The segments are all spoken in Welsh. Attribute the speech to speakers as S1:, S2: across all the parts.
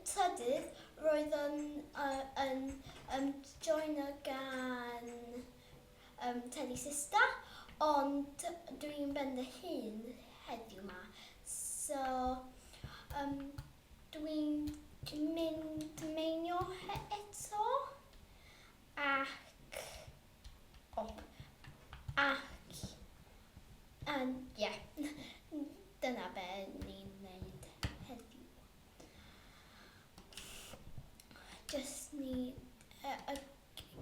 S1: trydydd roedd yn uh, yn um, joino gan um, Teddy Sister, ond dwi'n ben fy hun heddiw ma. So, um, dwi'n mynd meinio eto ac op ac and yeah, dyna be ni'n neud heddiw. Just ni uh,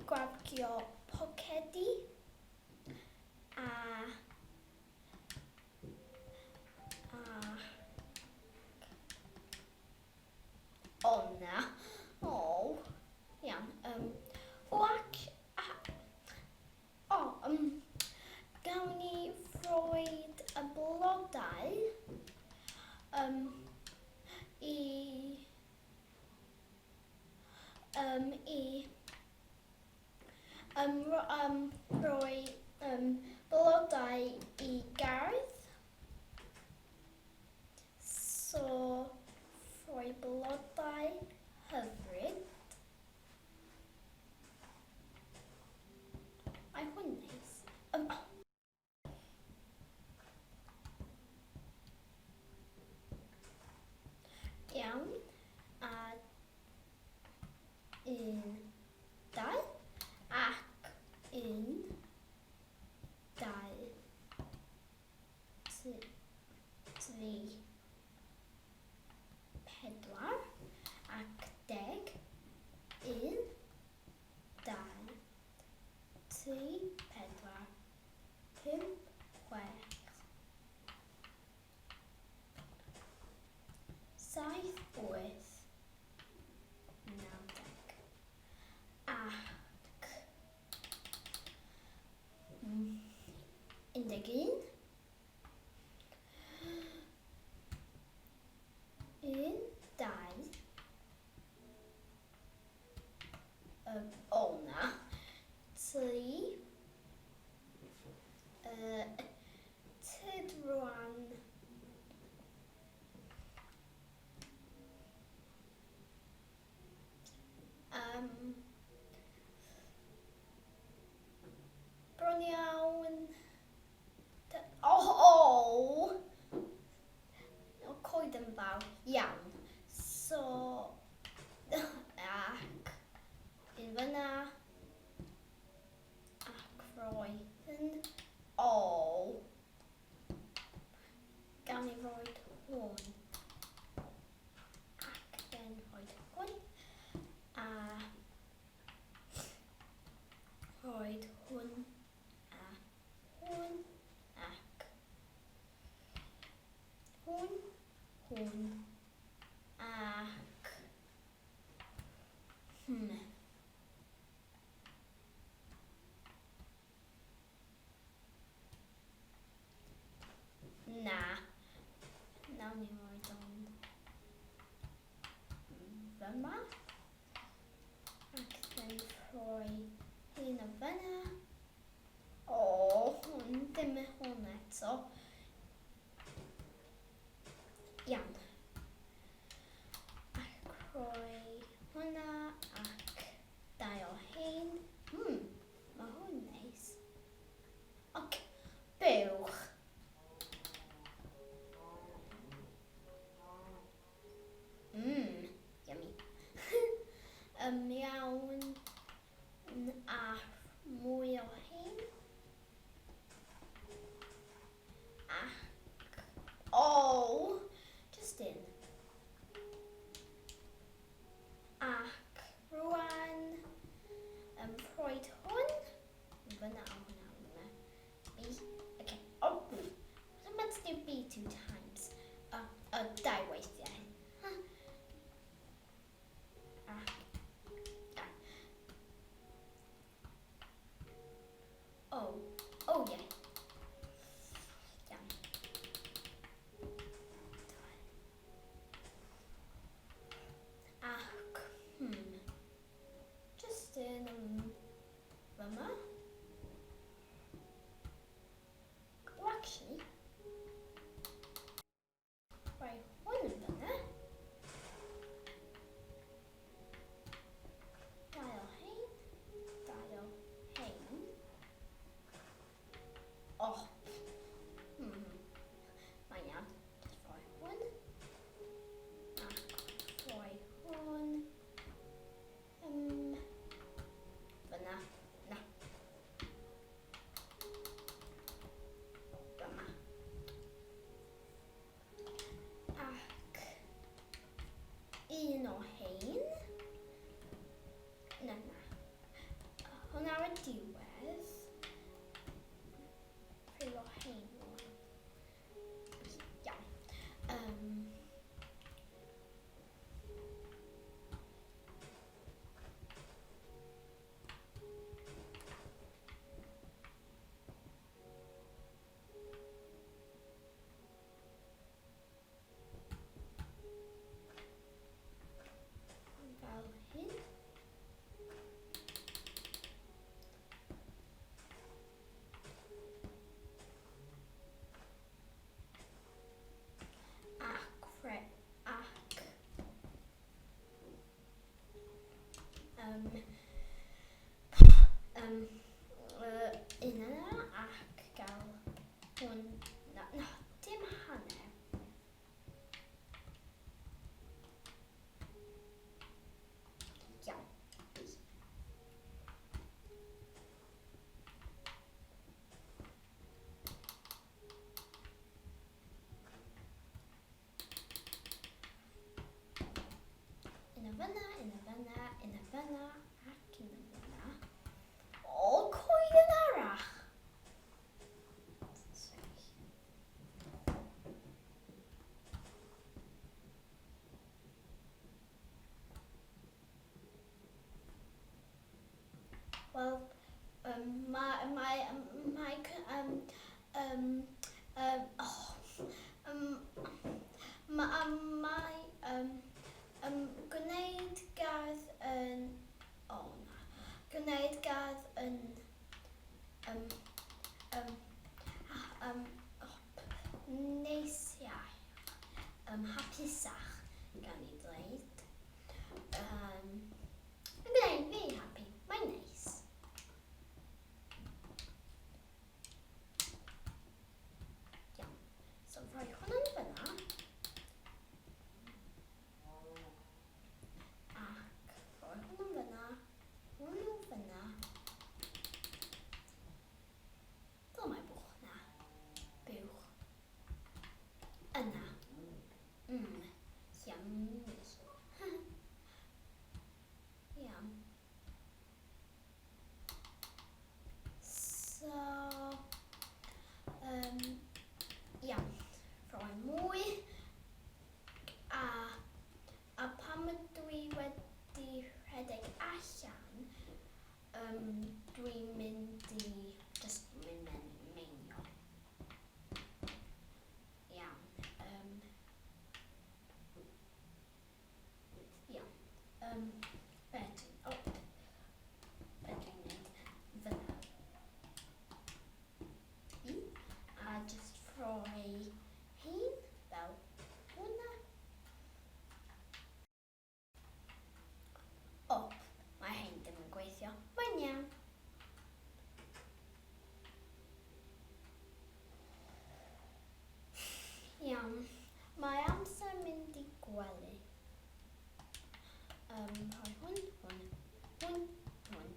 S1: gwagio pocedi a a o na o iawn um, o ac a, o um, gawn ni roed y blodau um, i um, i um, ro, um, rhoi um, blodau i gardd. So, rhoi blodau hyfryd. Mae hwn neis. Um, oh. Iawn. A un, dau. Ac un, dau, tri, pedwar. Ac deg. Un, dau, tri, pedwar, pump, chwech, saith, wyth, naw, deg. Ac 11. Un, dau, o na, tri, uh, tyd rwan. Um, bron iawn. Oh, oh! O, coed yn fawr iawn. So, ac un fyna. Ac rhoi hyn. O! Gawn ni roi hwn. Ac then rhoi hwn. A rhoi hwn a hwn ac hwn, hwn ac hmm. Na. Nawn ni roed o'n fyma. Ac then rhoi un o fyna. O, hwn, ddim hwn eto. Iawn. Ac rhoi hwnna ac dau o hein. Hmm, mae hwn neis. Ac buwch. Mmm, yummy. um, iawn. A mwy o hein. Ac, oh, just un. Ac rwan, rhoi hwn, fyna, o hwnna, hwnna, B, okay, oh, I'm meant to do B two times, oh, oh, dau weithiau. Huh. Ac, ah. Oh, oh yeah. Iawn. Ac, hmm, just yn fyma. Oh, actually, rhoi hwn yn fyna. diwedd, rhywle hein rwan. Iawn. Um, Fel hyn. Ac re, ac um, um, uh, un yna ac gael hwn, na, na, dim hanner. Iawn. Un o fyna, un o fyna, un o fyna, ac un o fyna. O, coeden arall! Wel, um, mae, mae, mae, um, um, um, oh, um, mae, mae um, um, gwneud gardd yn, oh, na, gwneud gardd yn, um, um, um, oh, neis iawn, um, hapusach, gan i ddweud. Um, yn gwneud fi happy. Mae'n neis. Iawn. So rhoi hwnna'n fyna. Ac rhoi hwnna'n fyna. Hwnnw fyna. Dyl mae bwch na. Buwch. Yna. Mmm. Yummy. Iawn. So, um, iawn. Rhoi mwy. A, a pam ydw i wedi rhedeg allan, um, dwi'n mynd i just mynd meinio. Iawn. Um, iawn. Um, be dwi'n... Oh, be dwi'n neud fyna. I, a just rhoi hein fel hwnna. O, mae hein ddim yn gweithio. Mae'n iawn. Iawn. Mae amser mynd i gwely. Um, rhoi hwn, hwn, hwn, hwn,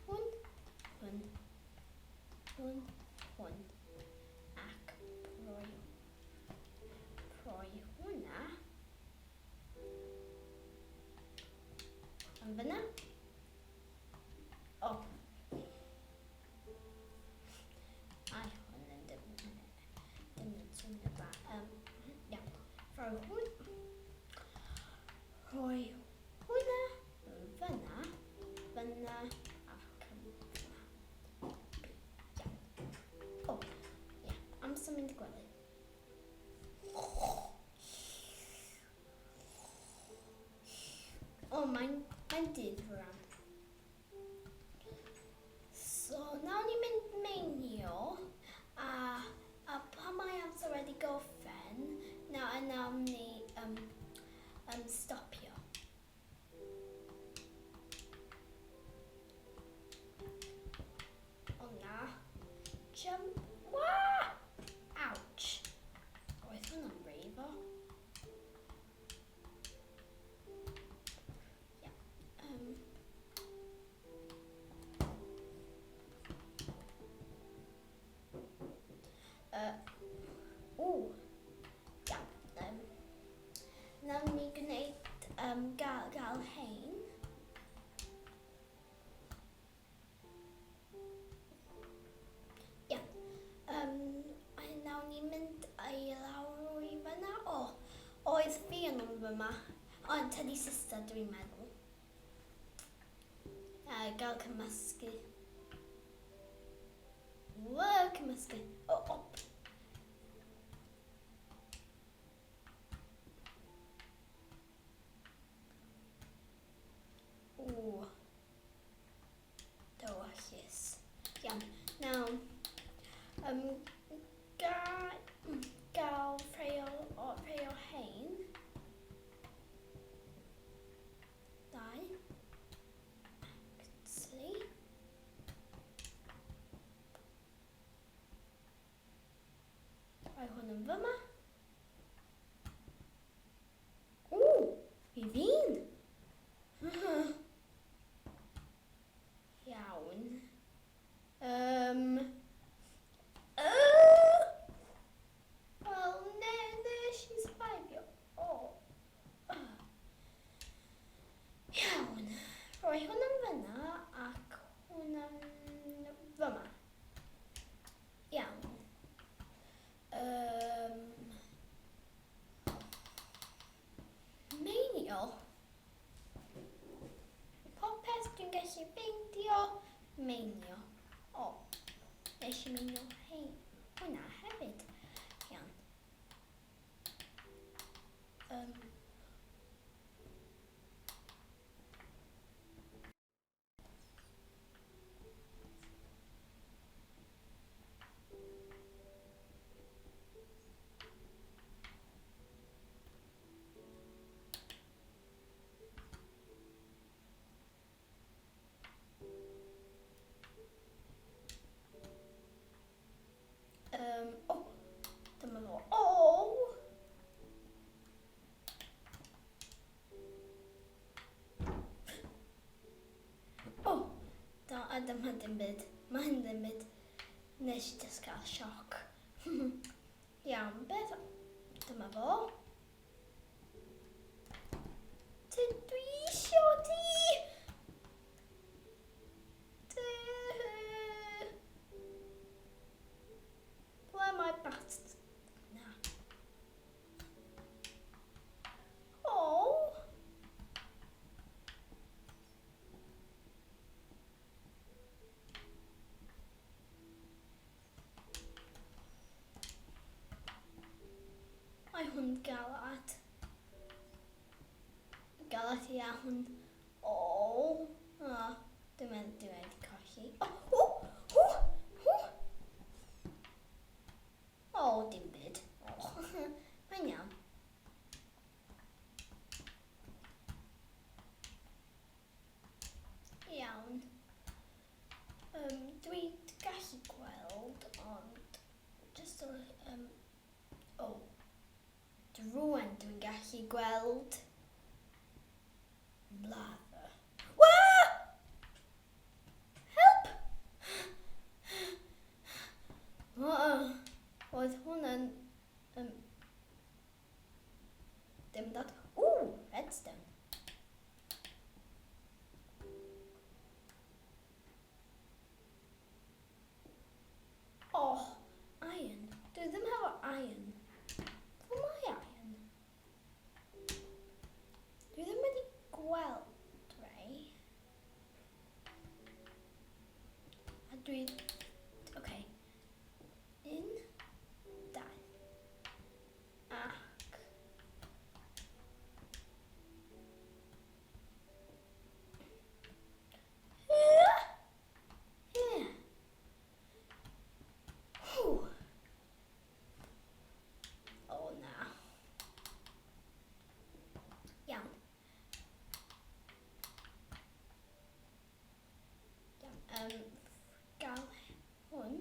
S1: hwn, hwn, hwn, hwn, ac rhoi, rhoi hwnna Yn fyna. O. Ai, hwn yn ddim, ddim yn swnio dda. Um, iawn. Rhoi hwn. Rhoi hwnna fyna, fyna ac yn fyna. Iawn. O, ia. Amser mynd i gwely. O, mae'n mae dydd rwan. So, nawr ni'n mynd meinio, a, a pan mae amser wedi gorffen, na, nawn ni um, um, stopio. O na. Jump. Wah! Ouch. Oedd hwnna'n brifo. Yeah. Um. Uh, ww. Iawn. Um, Nawn ni gwneud um, gael, gael hein. yma. Ond tydi sister dwi'n meddwl. A gael cymysgu. Wow, cymysgu. O, oh, op. Ww. Delicious. Iawn. Nawr, ga, gael rhai o, o, rhai o hein. Dau. Ac tri. Rhoi hwn yn fyma. Ww, fi fi'n! Iawn. Wel, ne, nes i survivio. O. Iawn. Rhoi hwn yn fyna ac hwn yn fyma. Iawn. Meinio. Popeth dwi'n gallu ffeindio, meinio. O, nes i meinio hei, hwnna hefyd. Iawn. O, dyma fo. O! O! Da, a dyma dim byd. Mae hyn ddim byd. Nes i just gael sioc. Iawn, beth... Dyma fo. Ty, dwi isio ti! Ty! Ble mae bat? Na. O! Mae hwn galad. Galad iawn. O! O, dwi'n meddwl dwi wedi colli. O, o, o, o! O, dim byd. O, mae'n iawn. Iawn. Dwi'n gallu gweld, ond just o, o, rwan dwi'n gallu gweld lava. Wah! Help! Oh, oedd hwnna'n... Dim dod. Ooh, redstone. Oh, iron. Dwi ddim hefo iron. Pwy mae iron? Dwi ddim wedi gweld rei. A dwi... Oce. Okay. Un, dau. Ac... Yeah. Whew. O na. Iawn. Iawn. Gael hwn.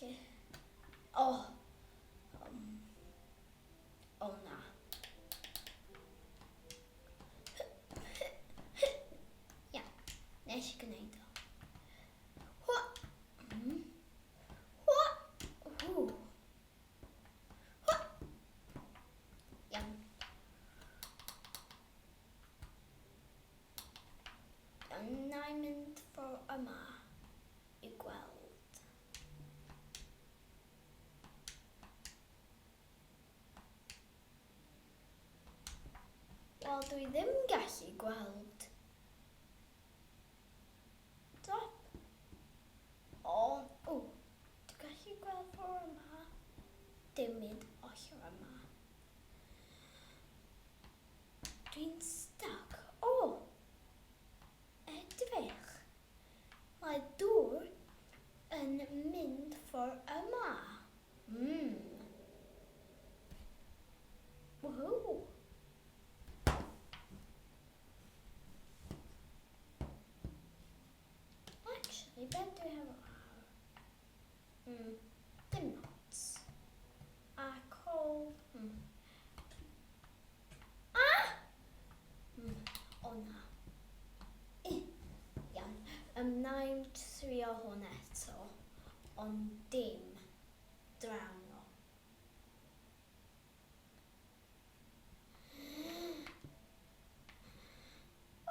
S1: gallu... Oh! O na. Ia, nes i gwneud o. Hwa! Hwa! Hw! Hwa! Iawn. Na i mynd ffordd yma i gweld. Wel, dwi ddim gallu gweld. Top. O, o, dwi'n gallu gweld ffordd yma. Dim mynd ochr yma. Dwi'n stuck. O! Edrych. Mae dŵr yn mynd ffordd yma. Woohoo! Actually, beth dwi hefo ar? Dim lot. A coal. Ah! O na. Iawn. Na i'm trio hwn eto, ond dim drawno.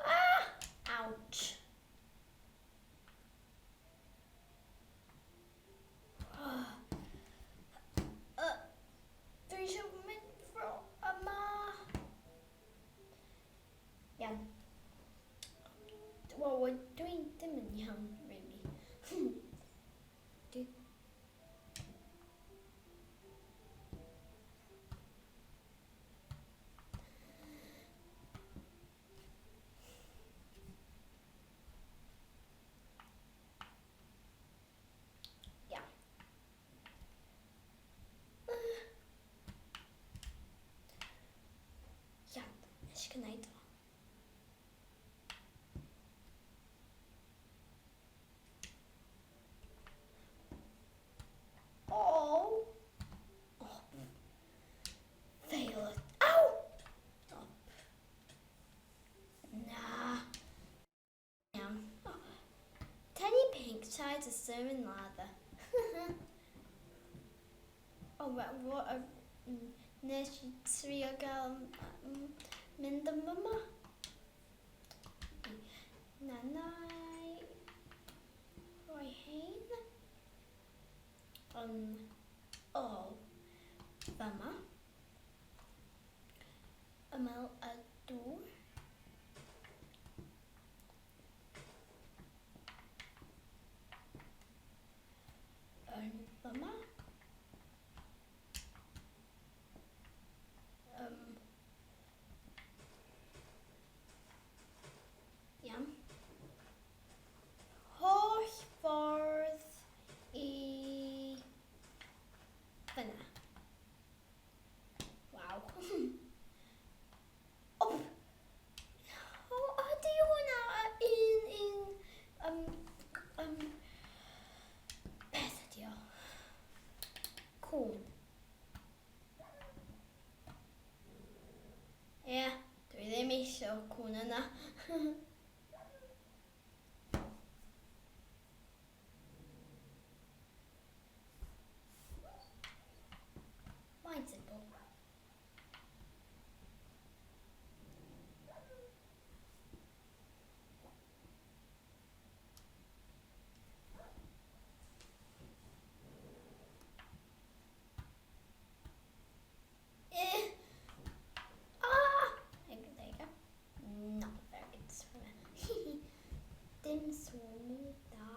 S1: Ah! Ouch. Dwi eisiau mynd fro yma. Iawn. Wel, dwi'n ddim yn iawn, really. Dwi... Iawn. Iawn, nes i gwneud o. Oh! Oh. Fail. Aw! Oh. Na. Iawn. Oh. Teddy Pink tried to swim in lava. Oh, well, what a... Nes i trio gael mynd yn fyma. Na, na i roi hein. Yn ôl fyma. Ymyl y dŵr. Yn fyma. Iawn. Holl ffordd i fyna. Waw. O! O, ydy hwnna un, beth ydy o? Cwn. Ie, yeah, dwi ddim eisiau cwn yna. Mae'n simple. Eh. Ah! There you go. Not a very good swimmer. Dim swimming da.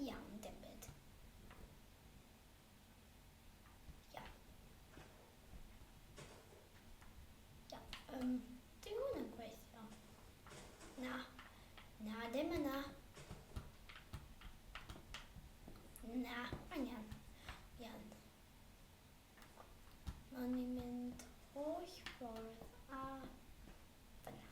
S1: Iawn, dim byd. Iawn. Iawn. Dwi hwn yn gweithio. Na. Na, dim yna. Na, mae'n iawn. Iawn. Mae'n ni'n mynd holl ffordd a fyna.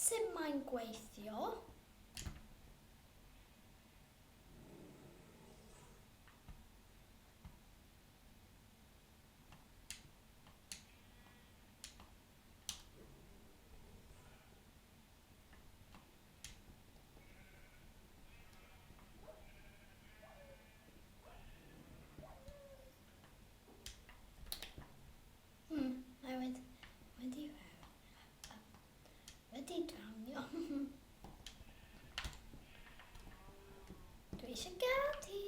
S1: sut mae'n gweithio. Mae wedi, wedi, wedi drawnio. Dwi eisiau gael ti.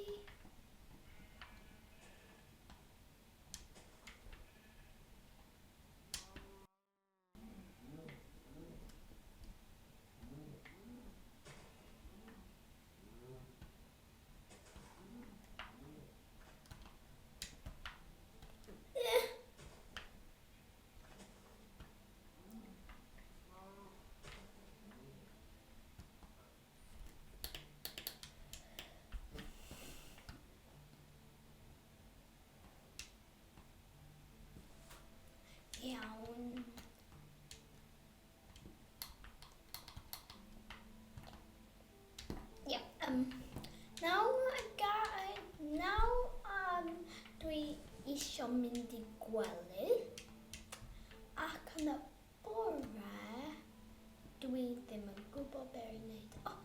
S1: Iawn. Ie, nawr, nawr dwi isio mynd i gwely ac yn y bore dwi ddim yn gwybod be i wneud. Oh,